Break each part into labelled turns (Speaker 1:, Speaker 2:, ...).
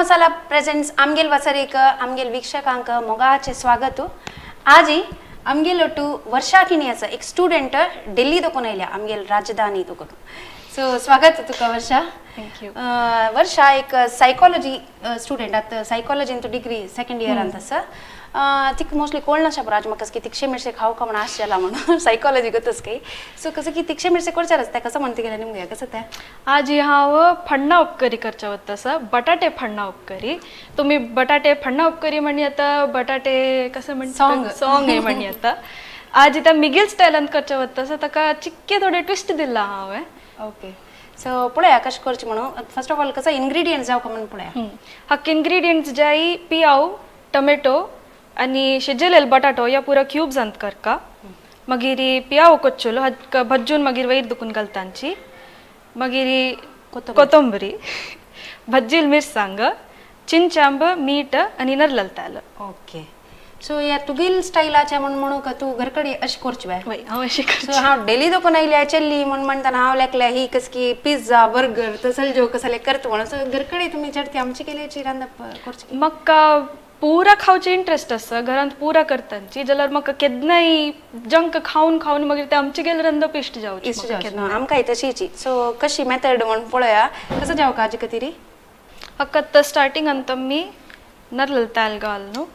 Speaker 1: Masala presents आमगेल वसरीक आमगेल वीक्षकांक मोगाचे स्वागत. आजी आमगेल ಒಟ್ಟು ವರ್ಷಾ ಕಿಣಿ असा एक स्टुडंट दिल्ली दोकोन आयल्या आमगेल राजधानी दोकोन. सो स्वागत तुका वर्षा.
Speaker 2: Thank you.
Speaker 1: ವರ್ಷಾ एक सायकोलॉजी स्टुडंट आतां सायकोलॉजीन तूं डिग्री सेकंड इयरांत आसा. तिका मोस्टली कोण नाशा राज म्हाका की तिक्षे मिरसे खाऊ का म्हणून आश जाला म्हणून सायकोलॉजी ಗೊತ್ತस काही. सो कसं की तिक्षे मिरसे कोणच्या रस्त्या कसं म्हणते गेल्या निमगे कसं त्या
Speaker 2: आज हांव फण्णा उपकरी करचे वता, बटाटे फण्णा उपकरी. तुम्ही बटाटे फण्णा उपकरी म्हणी आता बटाटे कसं म्हणता
Speaker 1: सॉंग
Speaker 2: सॉंग आहे म्हणी आता. आज इथं मिगेल स्टायलान करचे वता, ताका चिक्के थोडे ट्विस्ट दिला हांवें.
Speaker 1: ओके, सो पळया कशें करचें म्हणून. फर्स्ट ऑफ ऑल कसं इन्ग्रेडियंट्स जावं का म्हणून पळया.
Speaker 2: हाका इन्ग्रेडियंट्स जाय पियाव, टोमॅटो आनी शिजयलेलो बटाटो या पुरा क्यूब्सांत करका. मागीर पियाव कोच्चलो हाका भज्जून मागीर वयर दुखून घालतांची. मागीर कोथंबरी, भज्जील मिरसांग, चिंचांब, मीठ आनी नरलल ताल.
Speaker 1: ओके, सो या तुगेल स्टायलाचे म्हण म्हणू का तूं घरकडे अशें करची बाय?
Speaker 2: वय, हांव अशें करचें.
Speaker 1: सो हांव डेली दोकोन आयल्या चेल्ली म्हण म्हणटाना हांव लेकल्या ही कस की पिझ्झा बर्गर तसले जो कसले करता म्हणून. सो घरकडे तुमी चडती आमची केल्याची रांदप करची?
Speaker 2: म्हाका पुरा खावचे इंट्रस्ट आसा, घरांत पुरा करतांची. जाल्यार म्हाका केन्नाय जंक खावन खावन मागीर ते आमचे गेले रांदप इश्ट जावचें.
Speaker 1: इश्ट जावचें ना आमकांय तशीची. सो कशी मेथड म्हण पळोवया. कसो जावं काजी कतिरी?
Speaker 2: हाका आतां स्टार्टिंगान आमी नरलल तेल घाल न्हू,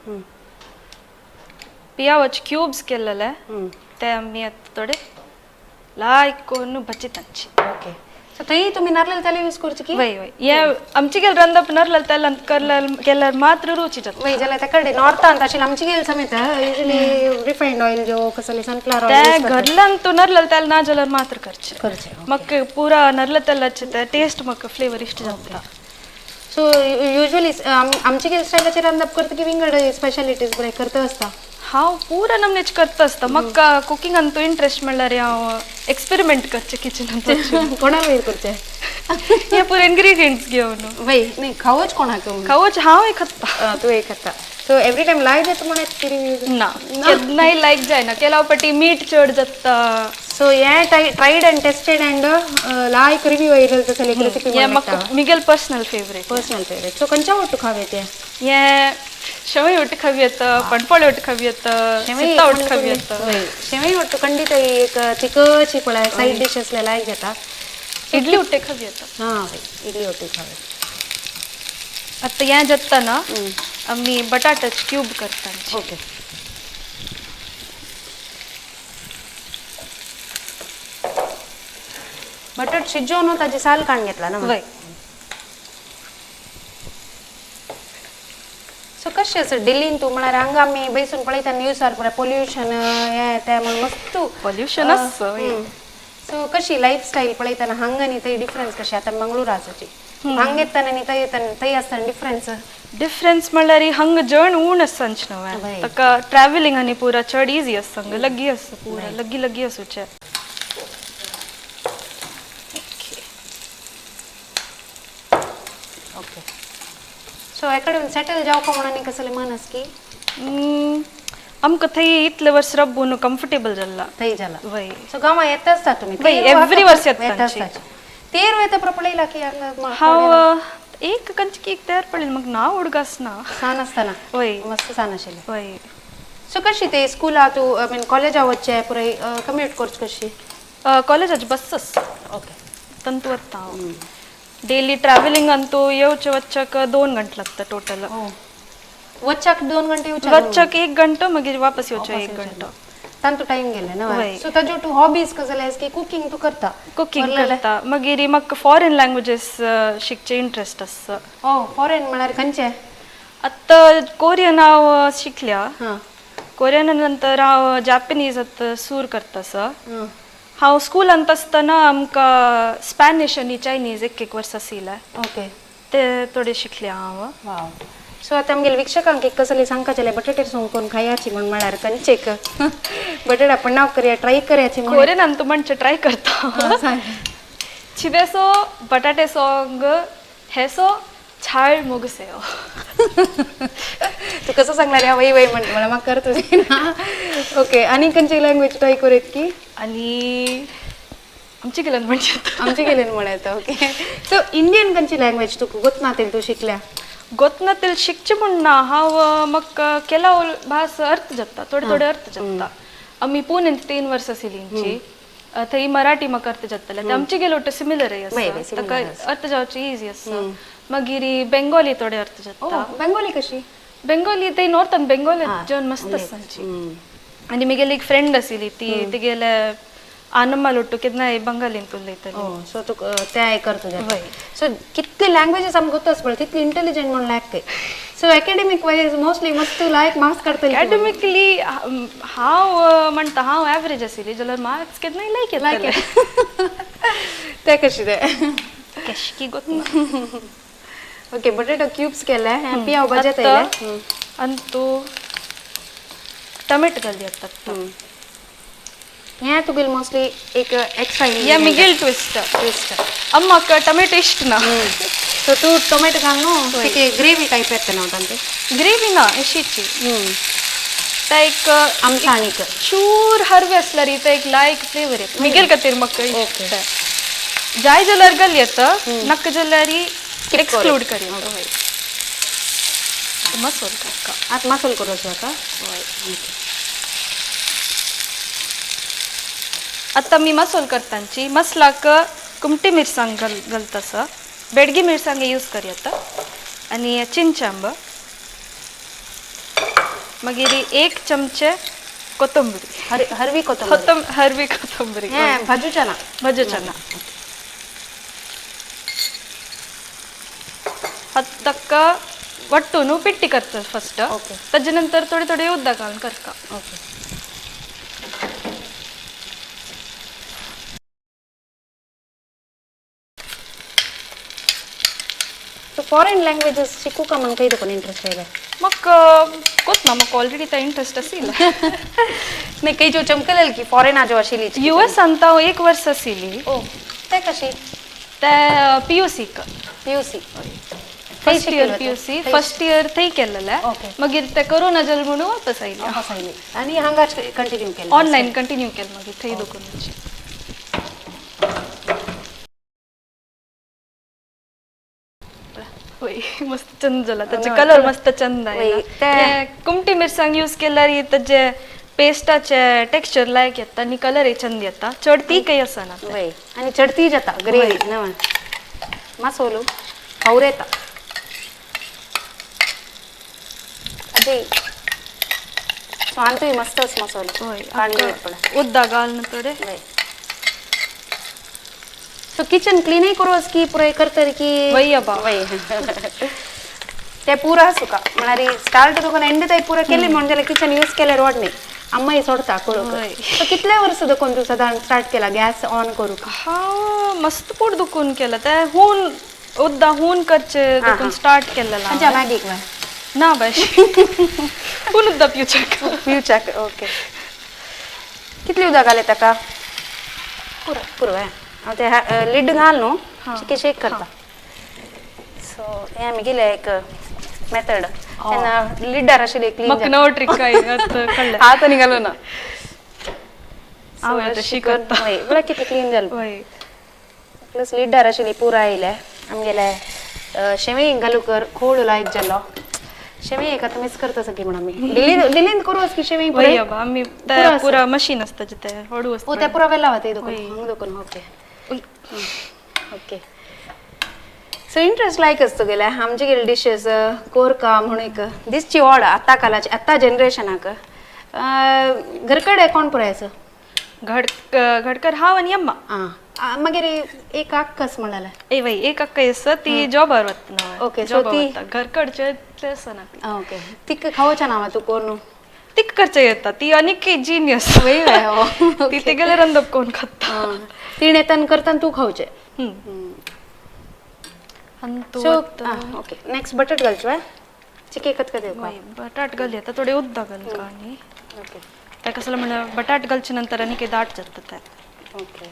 Speaker 2: पियावाचे क्यूब्स केलेले ते आमी आतां थोडे लायक करून भजितांची.
Speaker 1: ओके, सो थंय तुमी नारल तेल यूज करचे की?
Speaker 2: वय वय, हे आमचे गेल रांदप नारल तेलान केल्यार मात्र रुची जाता.
Speaker 1: वय, जाल्यार त्या कडेन नॉर्थांत आशिल्ले आमचे गेल समेत युजली रिफायंड ऑयल जो कसले सनफ्लावर ऑयल
Speaker 2: ते घरल्यान तूं नारल तेल ना जाल्यार मात्र करचें
Speaker 1: करचें.
Speaker 2: म्हाका पुरा नारल तेलाचे ते टेस्ट म्हाका फ्लेवर इश्ट जाता.
Speaker 1: सो युजली आमचे गेल स्टायलाचेर रांदप करता की विंगड स्पेशालिटीज बरें करता आसता?
Speaker 2: हांव पुरा नमनेच करता आसता. म्हाका कुकिंगान तूं इंट्रस्ट म्हणल्यार हांव एक्सपेरिमेंट करचें किचनांत.
Speaker 1: कोणा वयर करचें
Speaker 2: हे पुरा इन्ग्रेडियंट्स घेवन?
Speaker 1: वय, न्ही खावच कोणाक
Speaker 2: खावच हांव एक खाता.
Speaker 1: तूं एक खाता. सो एवरी टायम लायक जाता म्हणून?
Speaker 2: ना, केन्नाय लायक जायना. केला फावटी मीठ चड जाता.
Speaker 1: सो हे triad and tested and like review आयिल्लो तसले एक रेसिपी
Speaker 2: हे म्हाका Miguel personal favourite.
Speaker 1: Personal favourite. So खंयच्या वट्टू खावे ते?
Speaker 2: हे शेवई ಒಟ್ಟು ಖವಿಯತ್ತ, ಪಣಪಾಳೆ ಒಟ್ಟು ಖವಿಯತ್ತ, ಸಿತ್ತ ಒಟ್ಟು ಖವಿಯತ್ತ.
Speaker 1: शेवई ಒಟ್ಟು ಖಂಡಿತ एक तिखची पळय सायड डिश असले लायक जाता.
Speaker 2: इडली ಒಟ್ಟೆ ಖವಿಯತ್ತ.
Speaker 1: हां, इडली ಒಟ್ಟು खावे.
Speaker 2: आतां हें जाता आमी बटाटाचे क्यूब करता.
Speaker 1: ओके, बटाट शिजोवन ताची साल काडून घेतला ना?
Speaker 2: वय.
Speaker 1: सो कशें आसा दिल्लीन तूं म्हळ्यार हांगा आमी बैसून पळयता न्यूजार पळय पोल्युशन हें तें म्हण मस्त
Speaker 2: पोल्युशन आसा.
Speaker 1: सो कशी लायफ स्टायल पळयतना हांगा आनी थंय डिफरन्स कशें? आतां मंगळूर आसाची हांगा येतना आनी थंय येतना थंय आसतना डिफरन्स?
Speaker 2: डिफरन्स म्हणल्यार हांगा जण ऊण आसा न्हय, ताका ट्रॅव्हलिंग आनी पुरा चड इजी आसा, हांगा लग्गी आसा, पुरा लग्गी लग्गी आसूचें.
Speaker 1: ओके, सो एकडे सेटल जावं म्हणून कसले मन आसा की?
Speaker 2: आमकां थंय इतले वर्स रब्बून कम्फर्टेबल जाला.
Speaker 1: थंय जाला.
Speaker 2: वय.
Speaker 1: सो गांवां येता आसता तुमी?
Speaker 2: वय, एवरी वर्स येता.
Speaker 1: तेर वयता पुरो पळयला की हांगा?
Speaker 2: हांव एक कंचकी एक तयार पडलें म्हाका नांव उडगास ना.
Speaker 1: सान आसतना?
Speaker 2: वय,
Speaker 1: मस्त सान आशिल्लें.
Speaker 2: वय.
Speaker 1: सो कशी ते स्कुला तूं I mean कॉलेजा वचचें पुराय कम्यूट करची कशी?
Speaker 2: कॉलेजाची बस आसता.
Speaker 1: ओके,
Speaker 2: तंतू वता हांव डेली. ट्रॅव्हलिंग अंतू येवचे वच्चाक 2 घंटे लागता टोटल.
Speaker 1: वच्चाक 2 घंटे?
Speaker 2: वच्चाक 1 घंटो, मागीर वापस येवचो 1 घंटो.
Speaker 1: तांतू टायम गेले ना. सो ताजो तूं हॉबीज कसले की कुकिंग तूं करता?
Speaker 2: कुकिंग करता. मागीर म्हाका फॉरेन लँग्वेजीस शिकचे इंट्रस्ट आसा.
Speaker 1: ओ, फॉरेन म्हळ्यार खंयचे?
Speaker 2: आतां कोरियन हांव शिकल्या. कोरियन नंतर हांव जापनीज आतां सूर करता आसा. हांव स्कुलांत आसतना आमकां स्पॅनिश आनी चायनीज एक एक वर्स आशिल्लें.
Speaker 1: ओके,
Speaker 2: ते थोडे शिकले हांव.
Speaker 1: वाव. सो आतां आमगेले वीक्षकांक एक कसले सांगपाचें बटाटे सोंग करून खायाची म्हण म्हळ्यार कंचेक बटाटा पण करया ट्राय करयाची?
Speaker 2: कोरियनान तूं म्हणचे ट्राय करता. 집에서 बटाटे सोंग 해서 잘 먹으세요.
Speaker 1: तू कसं सांगणार या वय वय म्हणते मला मग कर तुझे ना. ओके, आनी खंयची लँग्वेज ट्राय करूयात की?
Speaker 2: आनी आमचे गेल्यान म्हणजे
Speaker 1: आमचे गेल्यान म्हळ्यार. ओके, सो इंडियन खंयची लँग्वेज तुका गोत ना तूं शिकल्या?
Speaker 2: गोतनातील शिकचे म्हण ना हांव म्हाका केलाव भास अर्थ जाता थोडे थोडे अर्थ जाता. आमी पुणेंत 3 वर्सां आशिल्लींची थंय मराठी म्हाका अर्थ जाताले ते आमचे गेलो सिमिलर आसा ताका अर्थ जावची इजी आसा. मागीर बेंगोली थोडे अर्थ जाता.
Speaker 1: बेंगोली कशी?
Speaker 2: बेंगोली ते नॉर्थान बेंगोली जेवण मस्त आसा. आनी म्हगेली एक फ्रेंड आशिल्ली ती तिगेले आनम्मा लोट्टू केन्नाय बंगालीन उलयताली.
Speaker 1: सो तुका ते करता जाता. सो कितले लँग्वेजीस आमकां गोत्त आसपा तितली इंटेलिजंट म्हण लायक ते. सो एकेडमिक वायज मोस्टली मस्त लायक मार्क्स काडटली.
Speaker 2: एकेडमिकली हांव म्हणटा हांव एवरेज आशिल्ली जाल्यार मार्क्स केन्नाय लायक येताले.
Speaker 1: ते कशी ते
Speaker 2: कशी गोत.
Speaker 1: ओके बटेटो क्यूब्स केले पियाव भाजत आयले
Speaker 2: आनी तूं टमेटो घाली आतां.
Speaker 1: हें तुगेल मोस्टली एक एक्स्ट्रा
Speaker 2: या मिगेल ट्विस्ट
Speaker 1: ट्विस्ट
Speaker 2: अम्माक टमेटो इश्ट ना.
Speaker 1: सो तूं टोमॅटो घाल न्हू तिके ग्रेवी टायप येता न्हू तांचे.
Speaker 2: ग्रेवी ना अशीची ते एक
Speaker 1: आमसाणीक
Speaker 2: चूर हरवे असल्यार ते एक लायक फ्लेवर येता मिगेल खातीर म्हाका इश्ट. जाय जाल्यार घाल येता नाका जाल्यार एक्सक्लूड कर. मसोल करका
Speaker 1: आतां मसोल करूं आता.
Speaker 2: आतां मी मसोल करतांची मसलाक कुमटी मिरसांग घालता बेडगी मिरसांग यूज कर आनी चिंचांब मागीर 1 चमचे कोथंबरी
Speaker 1: हरवी कोथंबरी
Speaker 2: हरवी कोथंबरी
Speaker 1: भाजू चना
Speaker 2: भाजू चना तक्क वट्टून पिट्टी करता फर्स्ट ताजे नंतर थोडे थोडे उदक घालून करता.
Speaker 1: ओके सो फॉरेन लँग्वेजेस शिकूका म्हण खंय तुका इंट्रस्ट आयले?
Speaker 2: म्हाका कोत ना म्हाका ऑलरेडी तो इंट्रस्ट आशिल्लो.
Speaker 1: नाही काही जो चमकलेल की फॉरेन जो आशिल्ली
Speaker 2: युएसान हांव 1 वर्स आशिल्ली.
Speaker 1: ओ ते कशी?
Speaker 2: ते पीयूसीक
Speaker 1: PUC
Speaker 2: first year PUC first year थंय केलेलें मागीर ते कोरोना जालें म्हणून वापस आयले.
Speaker 1: वापस आयले आनी हांगाच कंटिन्यू केलें
Speaker 2: ऑनलायन कंटिन्यू केलें मागीर थंय दुखून. होय मस्त चंद जाला ताचे कलर मस्त चंद आयला. ते कुमटी मिरसांग यूज केल्यार ताजे पेस्टाचे टेक्स्चर लायक येता आनी कलरय चंद येता चड तीकय आसना.
Speaker 1: वय आनी चड ती जाता ग्रेवी ना मसोलो खावूर येता. अजय स्वांतूय मस्त मसोलो
Speaker 2: उदक घालून थोडे.
Speaker 1: सो किचन क्लीनय करूं की पुराय करतरी की
Speaker 2: वय बा
Speaker 1: वय ते पुरा सुका म्हळ्यार स्टार्ट तुका एंड ताय पुरा केले म्हण जाल्यार किचन यूज केल्यार वाड न्ही अम्माय सोडता करूंक. सो कितले वर्स दुखून तूं सदां स्टार्ट केला गॅस ऑन करूंक?
Speaker 2: हांव मस्त पोट दुखून केला ते हून उद्दा हून करचे दुखून स्टार्ट केलेला.
Speaker 1: अच्छा मॅगीक
Speaker 2: ना बाय हून उद्दा पिवच्याक
Speaker 1: पिवच्याक. ओके कितली उदक घाले ताका?
Speaker 2: पुरो
Speaker 1: पुरो हांव ते लिड घाल न्हू चिके शेक करता. सो हें आमी एक मेथड तेन्ना लिडार आशिल्ली क्लीन
Speaker 2: म्हाका नवो ट्रिक कळ्ळें
Speaker 1: आतां न्ही घालूं ना
Speaker 2: हांव तशी करता.
Speaker 1: वय म्हळ्यार कितलें क्लीन जालें
Speaker 2: वय
Speaker 1: प्लस लिडार आशिल्ली पुरा आयलें आमगेले शेवई घालू कर खोड लायक जालो शेवई एक आतां मिस करता सगळी म्हण आमी दिल्लींत करूं की शेवई
Speaker 2: वय बा आमी पुरा मशीन आसता ते हडू आसता.
Speaker 1: ओ ते पुरा वेला वता दुकान हांगा दुकान. ओके ओके सो इंट्रस्ट लायक आसता तुगेले आमचे गेले डिशेस कोरका म्हणून एक दिसची ओड आतां कालाची आतां जनरेशनाक. घरकडे कोण पुराय आसा?
Speaker 2: घडकर हांव आनी अम्मा.
Speaker 1: आं मागीर एक अक्का म्हणलें.
Speaker 2: ए वय एक अक्का आसा ती जॉबार वता ना.
Speaker 1: ओके सो ती
Speaker 2: घरकडचे इतलें आसना.
Speaker 1: ओके तिका खावच्या ना तूं कोरून?
Speaker 2: तिका करचें येता ती आनीक जिनियस.
Speaker 1: वय वय
Speaker 2: ती तिगेलें रांदप कोण खाता
Speaker 1: तिणें येता करता तूं खावचें.
Speaker 2: सो
Speaker 1: ओके नेक्स्ट बटाट घालचो चिके कत कत
Speaker 2: बटाट घाली आतां थोडे उदक घालका आनी
Speaker 1: ओके
Speaker 2: ताका कसलें म्हणल्यार बटाट घालचे नंतर आनी काही दाट जाता ते.
Speaker 1: ओके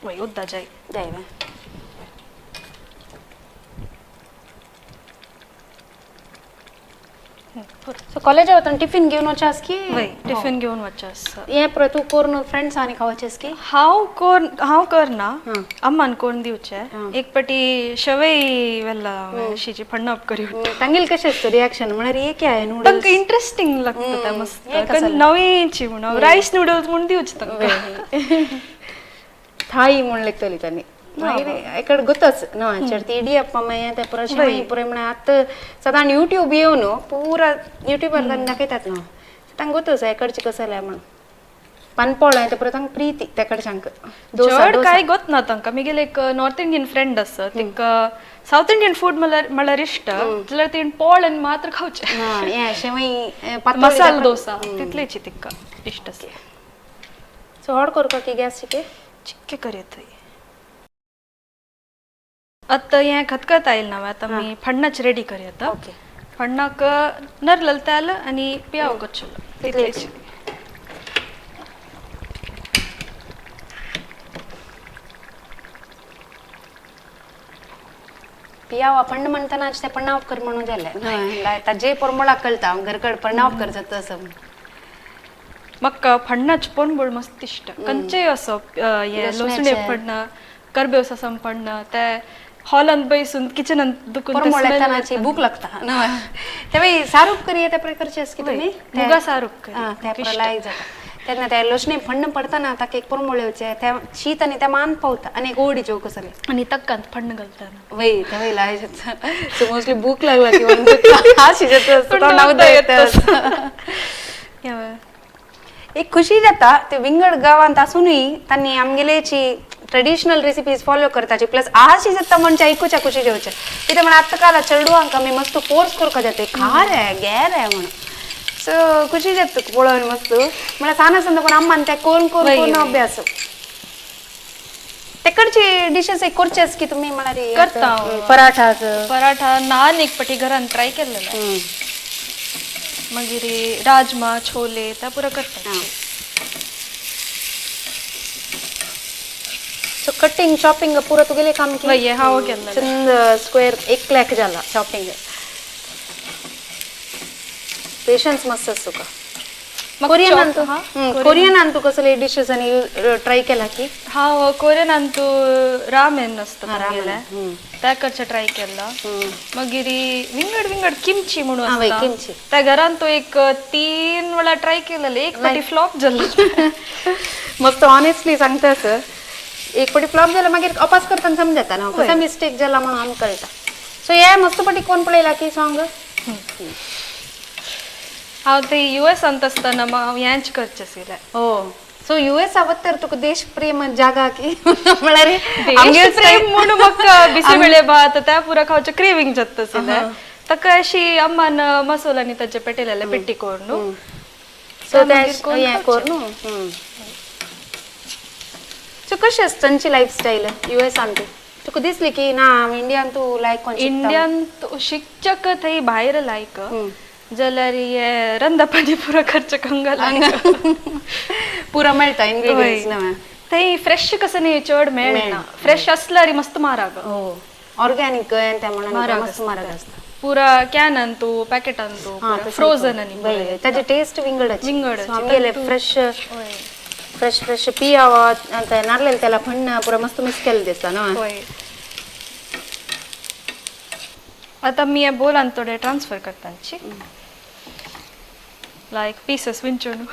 Speaker 2: वय उदक जाय
Speaker 1: जाय. सो कॉलेजा वतना टिफिन घेवन वचास की?
Speaker 2: वय, टिफिन घेवन वचास.
Speaker 1: हें पुरो तूं करून फ्रेंड्स आनी खावचेस की?
Speaker 2: हांव कोर, हांव करना, अम्मान कोरून दिवचे. एक पटी शेवई वेल्ला अशीची फण्ण करी.
Speaker 1: तांगेल कशें आसता रिएक्शन म्हळ्यार हे काय
Speaker 2: तांकां
Speaker 1: नूडल्स?
Speaker 2: इंटरेस्टिंग लागता ते मस्त.
Speaker 1: हे कसं?
Speaker 2: नवीची म्हणून रायस नूडल्स म्हूण दिवचे तांकां.
Speaker 1: थाई म्हूण लेखतली तांणी. मागीर एकडे गोतच ना चड इडी अप्पा मागीर ते पुरो शेवई पुरो म्हळ्यार आतां सदां युट्यूब येवन पुरा युट्यूबार तांणी दाखयतात न्हू, तांकां गोतच एकडचे कसं जाल्यार म्हणून पानपोळ ते पुरो तांकां प्रीती तेकडच्यांक.
Speaker 2: चड काय गोत ना तांकां. मिगेले एक नॉर्थ इंडियन फ्रेंड आसा, तिका सावथ इंडियन फूड म्हणल्यार म्हणल्यार इश्ट, जाल्यार तिणें पोळ आनी मात्र खावचें.
Speaker 1: हें शेवई
Speaker 2: मसाला डोसा तितलेची तिका इश्ट आसा.
Speaker 1: सो हॉट करपा की गॅस चिके
Speaker 2: चिक्के करयत. आतां हें खतखत आयल ना, आतां आमी फण्णाच रेडी करयता.
Speaker 1: ओके.
Speaker 2: फण्णाक नरलल तेल आनी पियाव कोच्चलो तितलेच.
Speaker 1: पियाव फण्ण म्हणटना ते पण्णाव कर म्हणून जालें ताजे परमळाक कळटा घरकड पण्णाव कर जाता असं.
Speaker 2: म्हाका फण्णाच पोणबोळ मस्त इश्ट. खंयचेय असो हें लसुणे फण्ण, करबेव ससम फण्ण, ते हॉलांत बैसून किचनांत दुखून
Speaker 1: परमळ भूक लागता. तेव्हा सारूप करी त्या प्रकारचे की तुम्ही
Speaker 2: मुगा सारूप करी
Speaker 1: त्या लायक जाता तेन्ना ते लसणे फण्ण पडताना ताका एक परमळ येवचें, त्या शीत आनी त्या मान पावता आनी एक ओडी जेवक कसले
Speaker 2: आनी तक्कांत फण्ण घालता
Speaker 1: वय तेवय लायक जाता. सो मोस्टली भूक लागला की शिजता. एक खुशी जाता ते विंगड गांवांत आसुनूय तांणी आमगेलेची ट्रेडिशनल रेसिपीज फॉलो करताची, प्लस आशी जाता म्हणजे आयकुच्या खुशी जेवचे. कितें म्हण आतां काल चेडवांक आमी मस्त फोर्स करपा जाता, खार आहे गॅर आहे म्हणून. सो खुशी जाता पळोवन मस्त. म्हळ्यार सान आसतना कोण अम्मान ते कोण कोण कोण अभ्यास तेकडची डिशेस एक करचेच की तुमी म्हळ्यार
Speaker 2: करता?
Speaker 1: पराठा
Speaker 2: पराठा नान एक पटी घरान ट्राय केल्लें, मागीर राजमा छोले ते पुरो करता.
Speaker 1: सो कटिंग शॉपिंग पुरो तुगेले काम की?
Speaker 2: वय हांव केल्लें.
Speaker 1: चंद स्क्वेअर 1 लाख जाला शॉपिंग. पेशन्स मस्त आसा तुका. कोरियन तू कोरियन तू कसले डिशेस आनी ट्राय केला की?
Speaker 2: हांव कोरियनान तू रामेन आसता तांगेलें तें ट्राय केला. मागीर विंगड विंगड किमची म्हणून आसता त्या घरान तो एक 3 वेळा ट्राय केलेले, एक पाटी फ्लॉप जाल्लो.
Speaker 1: मस्त ऑनेस्टली सांगता सर, एक पटी फ्लॉप जाला मागीर अपास करतना समजता ना कसा मिस्टेक जाला म्हणून आमकां कळटा. सो हे मस्त पटी कोण पळयला की सॉंग?
Speaker 2: हांव ते युएसांत आसतना हांव हेंच करचें आशिल्लें.
Speaker 1: हो, सो युएस आवत तर तुका देश प्रेम जागा की म्हळ्यार
Speaker 2: देश प्रेम म्हणून म्हाका बिसिबेळे भात त्या पुरा खावचें क्रेविंग जाता आशिल्लें. ताका अशी अम्मान मसोल आनी ताचे पेटेलेले पेट्टी करून
Speaker 1: सो हें करून. सो कशी आसता तांची लायफ स्टायल युएसान? तुका दिसली की ना इंडियान तूं लायक कोण?
Speaker 2: इंडियान शिकचक थंय भायर लायक जाल्यार हे रंदपाणी पुरा खर्च कंगाल
Speaker 1: पुरा मेळटा इन्ग्रेडियंट्स ना
Speaker 2: थंय फ्रेश कसं न्ही चड मेळना. फ्रेश असल्यार मस्त म्हारग.
Speaker 1: ऑर्गॅनिक ते म्हणून मस्त म्हारग आसता.
Speaker 2: पुरा can Antu packet Antu frozen आनी
Speaker 1: ताची टेस्ट विंगड
Speaker 2: विंगड.
Speaker 1: आमगेले फ्रेश फ्रेश फ्रेश पियाव नारलेले त्याला फण्ण पुरा मस्त मिक्स केलें दिसता न्हू.
Speaker 2: आता मी या बोलान थोडे ट्रान्सफर करतांची लायक पीसेस विंचून.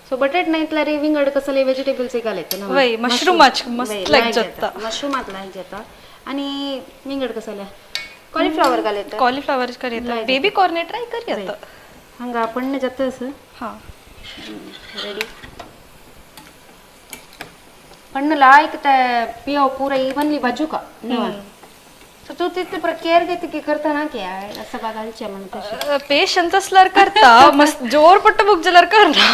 Speaker 1: सो बटाट नाही विंगड कसले वेजिटेबल्स घालयता ना?
Speaker 2: वय मशरूमाच मस्त लायक जाता.
Speaker 1: मशरूमात लायक जाता आनी विंगड कसले कॉलीफ्लावर घालयता.
Speaker 2: कॉलीफ्लावर करयता, बेबी कॉर्न ट्राय करयता.
Speaker 1: हांगा पण्ण जाता असं.
Speaker 2: हां
Speaker 1: रेडी पण्ण लायक ते पियाव पुरा इवनली भाजू का. सो तू तितले पुरा केअर घेते की करता ना की असं बघायचे म्हणून तशें?
Speaker 2: पेशन्स असल्यार करता, मस्त जोर पट्ट भूक जाल्यार करना.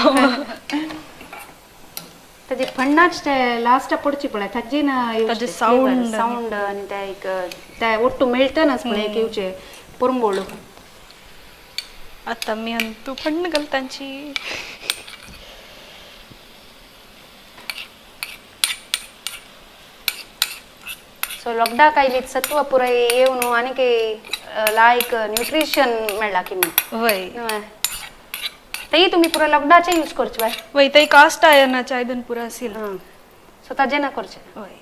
Speaker 1: ताजे फण्णाच ते लास्ट पडची पळय ताजे ना
Speaker 2: ताजे सावंड
Speaker 1: सावंड आनी ते एक ते ಒಟ್ಟು मेळटनाच पळय एक येवचे पोरंबोळ.
Speaker 2: आता मी अंतू फण्ण घालतांची.
Speaker 1: सो लॉकडाक आयली सत्व पुराय येवन आनीक लायक न्यूट्रिशन मेळ्ळा की म्हण.
Speaker 2: वय.
Speaker 1: तेही तुम्ही पुरा लॉकडाचे यूज करचे बाय.
Speaker 2: वय, ते कास्ट आयर्नाचे आयदन पुरा असेल.
Speaker 1: सो ताजे ना करचे.
Speaker 2: वय.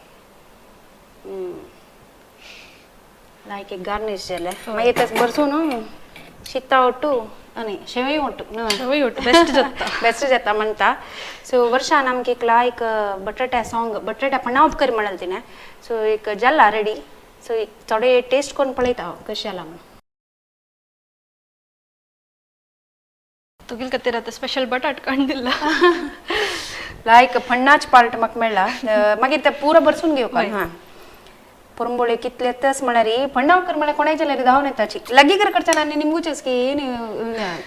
Speaker 1: लायक एक गार्निश जालें. मागीर तें बरसून शिता ಒಟ್ಟು आणि शेवई ಒಟ್ಟು.
Speaker 2: शेवई ಒಟ್ಟು ಬೆಸ್ಟ್ जाता.
Speaker 1: ಬೆಸ್ಟ್ जाता म्हणता. सो वर्षान आमकां एक लायक बटाट्या सॉंग बटाट्या पणाव कर म्हणल तिणें. सो एक जाला रेडी. सो एक थोडे टेस्ट करून पळयता हांव कशें जाला म्हणून.
Speaker 2: तुगेल खातीर आतां स्पेशल बटाट कांडिल्ला.
Speaker 1: लायक फण्णाच पार्ट म्हाका मेळ्ळा. मागीर ते पुरो बरसून घेवपा. हां, पुरणपोळी कितले तस म्हळ्यार फण्णाव कर म्हळ्यार कोणाय जाल्यार धांवन येताची लगी कर करच्या आनी निमगूचेच की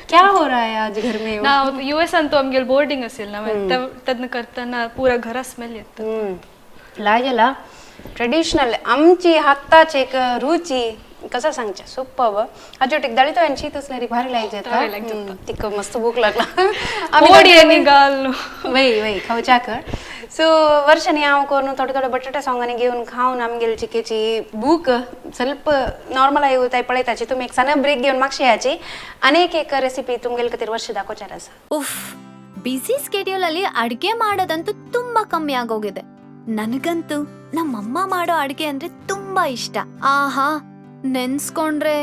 Speaker 1: क्या हो रहा है आज घर में.
Speaker 2: ನಾವು ಯು ಎಸ್ ಅಂತೂ आमगेल बोर्डिंग असेल ना, तद्न करताना पुरा घरा स्मेल येत.
Speaker 1: लागेला ट्रेडिशनल आमची हाताची एक रुची कसं सांगचे सुपर. अजून एक दळितो आणि शीत असल्यारी भारी लायक जाता. तिका मस्त भूक लागला.
Speaker 2: होडी आणि घाल
Speaker 1: वय वय खावच्याक. सो वर्षांनी हांव करून थोडे थोडे बटाटे सॉंगांनी घेवन खावन आमगेली चिकेची भूक ಸ್ವಲ್ಪ ನಾರ್ಮಲ್ ಆಗಿ ताई पळयताची. तुमी एक सण ब्रेक घेवन मागशी याची अनेक एक रेसिपी तुमगेले खातीर वर्ष दाखोवचार आसा.
Speaker 3: ಉಫ್, ಬ್ಯುಸಿ ಸ್ಕೆಡ್ಯೂಲ್ ಅಲ್ಲಿ ಅಡ್ಗೆ ಮಾಡೋದಂತೂ ತುಂಬಾ ಕಮ್ಮಿ ಆಗೋಗಿದೆ. ನನಗಂತೂ ನಮ್ಮಮ್ಮ ಮಾಡೋ ಅಡ್ಗೆ ಅಂದ್ರೆ ತುಂಬಾ ಇಷ್ಟ. ಆಹಾ, ನೆನ್ಸ್ಕೊಂಡ್ರೆ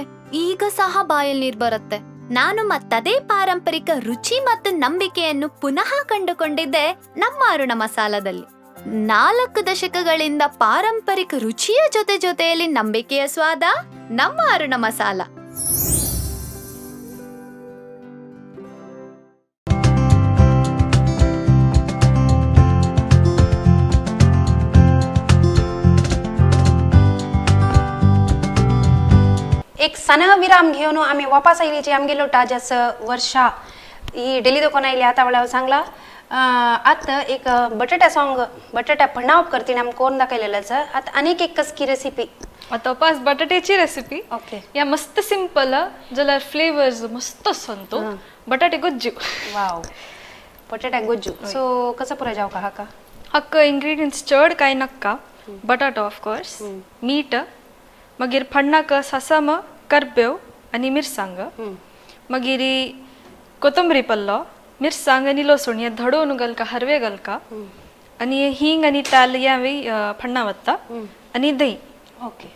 Speaker 3: ಈಗ ಸಹ ಬಾಯಲ್ಲಿ ನೀರ್ ಬರುತ್ತೆ. ನಾನು ಮತ್ತದೇ ಪಾರಂಪರಿಕ ರುಚಿ ಮತ್ತು ನಂಬಿಕೆಯನ್ನು ಪುನಃ ಕಂಡುಕೊಂಡಿದ್ದೆ ನಮ್ಮ ಅರುಣ ಮಸಾಲದಲ್ಲಿ. 4 ದಶಕಗಳಿಂದ ಪಾರಂಪರಿಕ ರುಚಿಯ ಜೊತೆ ಜೊತೆಯಲ್ಲಿ ನಂಬಿಕೆಯ ಸ್ವಾದ ನಮ್ಮ ಅರುಣ ಮಸಾಲ.
Speaker 1: एक सण विराम घेऊन आम्ही वापस आयली आमगेलो ताजास वर्षा ही डेली दोकान आयली आता वेळा सांगला. आता एक बटाटा सॉंग बटाटा पणाव करतीन आम कोण दाखयलेलाच. आता अनेक एक कसकी रेसिपी.
Speaker 2: आता पास बटाट्याची रेसिपी.
Speaker 1: ओके.
Speaker 2: या मस्त सिंपल जाल्यार फ्लेवर्स मस्त संतो बटाटे गोज्जू.
Speaker 1: वाव, बटाटा गोज्जू. सो कसं पुरा जाव का हाका?
Speaker 2: हक्क इंग्रेडियंट्स चड काय नक्का. बटाटो ऑफकोर्स, मीठ, मागीर फण्णाक सासम, करबेव आनी मिरसांग, मागीर कोथंबरी पल्लो, मिरसांग आनी लसूण हे धडोवन घालका, हरवे घालका, आनी हिंग आनी ताल हे हांवें फण्णा वता आनी दही.
Speaker 1: ओके.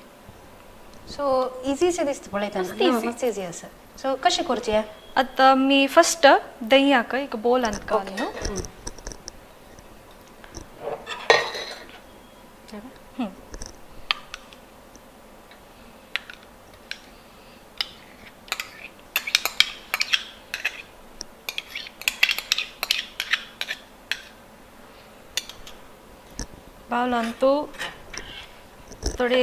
Speaker 1: सो इझी दिसता पळयतना. मस्त इझी आसा. सो कशें करचें हें?
Speaker 2: आतां आमी फस्ट दह्याक एक बोलांत घालून बावलांतू थोडे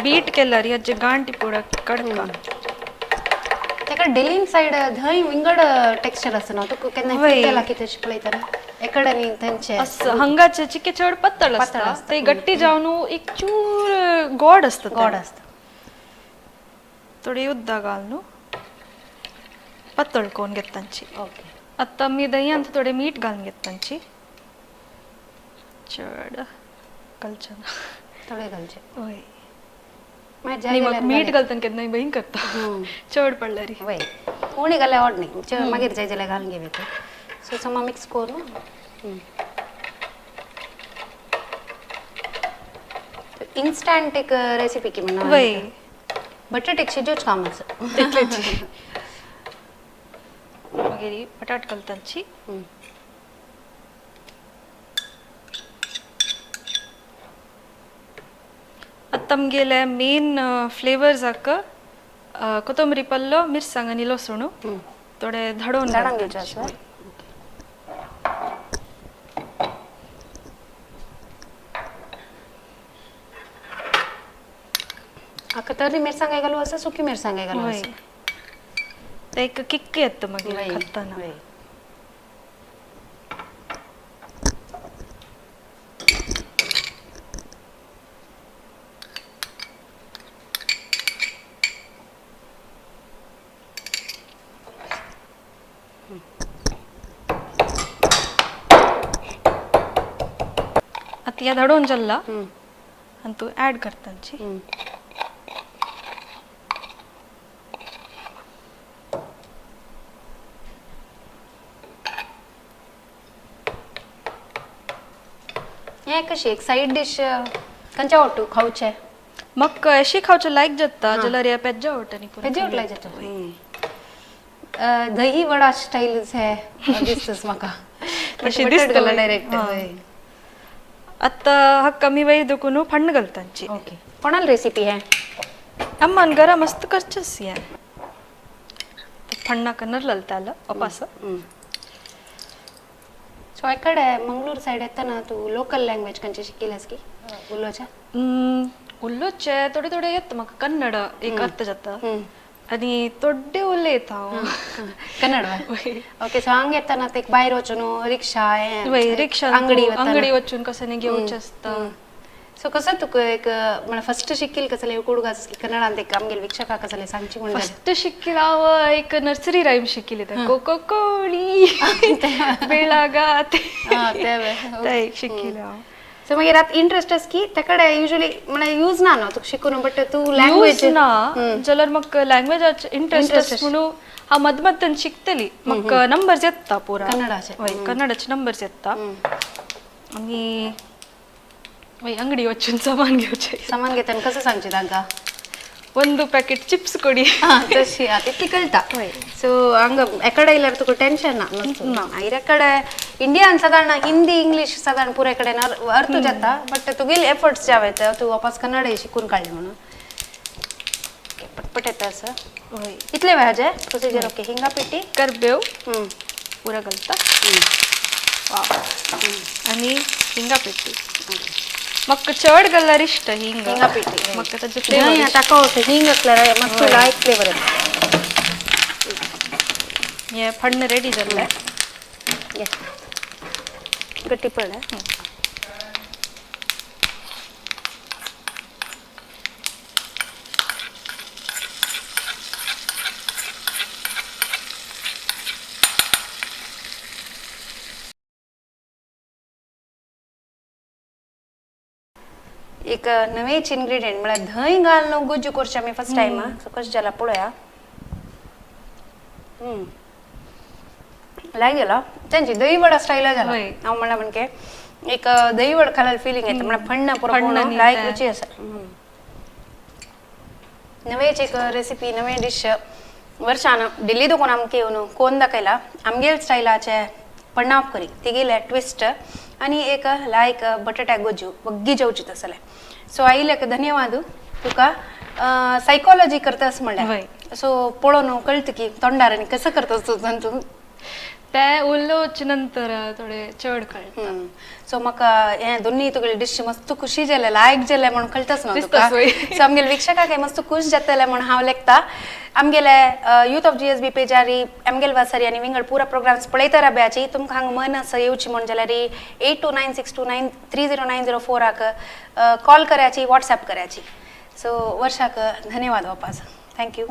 Speaker 2: बीट केल्यार ह्याचे गांठी पुरा कडका.
Speaker 1: ताका डेलीन सायड धंय विंगड टेक्स्चर आसता ना, तुका केन्ना पिताला की तशें पळयतना एकडे न्ही थंयचे
Speaker 2: असं हंगाचे चिके चड पातळ आसता, ते गट्टी जावन एक चूर गोड आसता.
Speaker 1: गोड आसता.
Speaker 2: थोडी उदक घालून पातळ करून घेता तांची.
Speaker 1: ओके.
Speaker 2: आतां आमी दह्यांत थोडे मीठ घालून घेता तांची. चड घालचें ना,
Speaker 1: थोडे घालचे.
Speaker 2: हय. मीठ घालतना केन्नाय भंय करता चड पडल्यार.
Speaker 1: वय, उणी घाल्यार आवड न्ही, चड मागीर जाय जाल्यार घालून घेवया. सो समा मिक्स करून इन्स्टंट एक रेसिपी की म्हणून.
Speaker 2: वय.
Speaker 1: बटाट एक शिजोच काम आसा.
Speaker 2: तितलेच. मागीर बटाट घालताची. आतां आमगेले मेन फ्लेवर्साक कोथंबरी पल्लो, मिरसांग आनी लसूण थोडे धाडोवन
Speaker 1: धाडोवन घेवचें आसा. आतां तरी मिरसांग घालू आसा, सुकी मिरसांग घालू आसा.
Speaker 2: ते एक किक येता मागीर खाताना. आतां ह्या धाडोवन जाल्ला. अंतू ऍड करतांची.
Speaker 1: हे कशी एक साईड डिश कंच्या वाटू खाऊचे?
Speaker 2: मग अशी खावचे लायक जाता जाल्यार हे पेज्जा वाटणी.
Speaker 1: पेज्जा वाट लायक जाता. दही वडा स्टाईल हे दिसतस म्हाका.
Speaker 2: तशी दिसतले.
Speaker 1: डायरेक्ट.
Speaker 2: आता हा कमी वय दुखून फण्ण घालतांची.
Speaker 1: ओके, कोणाला रेसिपी है?
Speaker 2: अम्मान घरा मस्त करचेस हे फण्णा कन्नर ललताल अपास.
Speaker 1: सो एकडे मंगळूर सायड येताना तू लोकल लँग्वेज कंचे शिकिलास की उलोवच्या?
Speaker 2: उलोवचे थोडे थोडे येता म्हाका. कन्नड एक अर्थ जाता आनी थोडे उलयता हांव.
Speaker 1: कन्नड. ओके, सो हांग येताना ते भायर वचून रिक्षा?
Speaker 2: रिक्षा,
Speaker 1: अंगडी.
Speaker 2: अंगडी वचून कसं घेवचें आसता.
Speaker 1: सो कसं तुका एक म्हळ्यार फस्ट शिकील कसले कुडगा कन्नडांत एक आमगेले वीक्षका कसले सांगची म्हण?
Speaker 2: फस्ट शिकील हांव एक नर्सरी रायम शिकिली, कोको कोळी बेळागा ते एक शिकिले हांव.
Speaker 1: सो मागीर आतां इंट्रस्ट आसा की तेकडे युजली म्हळ्यार यूज ना न्हू तुका शिकून, बट तूं लँग्वेज
Speaker 2: ना जाल्यार म्हाका लँग्वेजाचे इंट्रस्ट आसा म्हणून हांव मद मदन शिकतली. म्हाका नंबर्स येता पुरा.
Speaker 1: कन्नडाचे?
Speaker 2: हय, कन्नडाचे नंबर्स येता. आनी वय अंगडी वचून सामान घेवचें.
Speaker 1: सामान घेतना कसं सांगचे तांकां?
Speaker 2: ಒಂದು ಪ್ಯಾಕೆಟ್ ಚಿಪ್ಸ್ ಕೊಡಿ.
Speaker 1: तशी तितली कळटा. सो हांगा एकडे येयल्यार तुका टेन्शन ना मागीर एकडे इंडियान सादारण हिंदी इंग्लिश सादारण पुराय कडेन अर्थ जाता, बट तुगेले एफर्ट्स जावे तूं वापस कन्नड शिकून काडलें म्हणून पटपट येता असं. इतले वेळाचे प्रोसिजर. ओके, हिंगा पिठी.
Speaker 2: करबेव पुरा घालता आनी हिंगा पिठी म्हाका चड घाल्यार इश्ट हिंग.
Speaker 1: हिंगा पिठी.
Speaker 2: म्हाका ताजे फ्लेवर.
Speaker 1: ताका हिंग असल्यार मस्त लायक फ्लेवर येता.
Speaker 2: हे फण्ण रेडी जाल्लें.
Speaker 1: गट्टी पळय. एक नवेच इन्ग्रेडियंट म्हळ्यार धंय घालून गुज्जू करचें आमी फर्स्ट टायम. सो कशें जाला पळोवया. लायक जाला तेंची दही वडा स्टायल जाला. हांव म्हणल्यार म्हणजे एक दही वडा खाल्यार फिलिंग येता, म्हळ्यार फण्ण पुरो लायक रुची आसा. नवेच एक रेसिपी, नवे डिश वर्षान दिल्ली दुकोन आमकां येवन कोण दाखयला आमगेल स्टायलाचे पण्णाप करी तिगेले ट्विस्ट आनी एक लायक बटाट्या गोजू वग्गी जेवची तसले. सो आयिल्ल्याक धन्यवाद तुका. सायकोलॉजी करतास म्हणल्यार सो पळोवन कळटा की तोंडार आनी कसं करतास तूं
Speaker 2: ते उलोवचे नंतर थोडे चड कळटा.
Speaker 1: सो म्हाका हे दोन्ही तुगेले डिश मस्त खुशी जाले, लायक जाले म्हणून कळटाच न्हू तुका. सो आमगेले वीक्षकाक मस्त खुश जातले म्हणून हांव लेखता. आमगेले यूथ ऑफ GSB पेजारी आमगेले वासारी आनी विंगड पुरा प्रोग्राम्स पळयता राब्याची. तुमकां हांगा मन आसा येवची म्हण जाल्यार 829629 30904 कॉल करायची, वॉट्सएप करायची. सो वर्षाक धन्यवाद वापस. Thank you.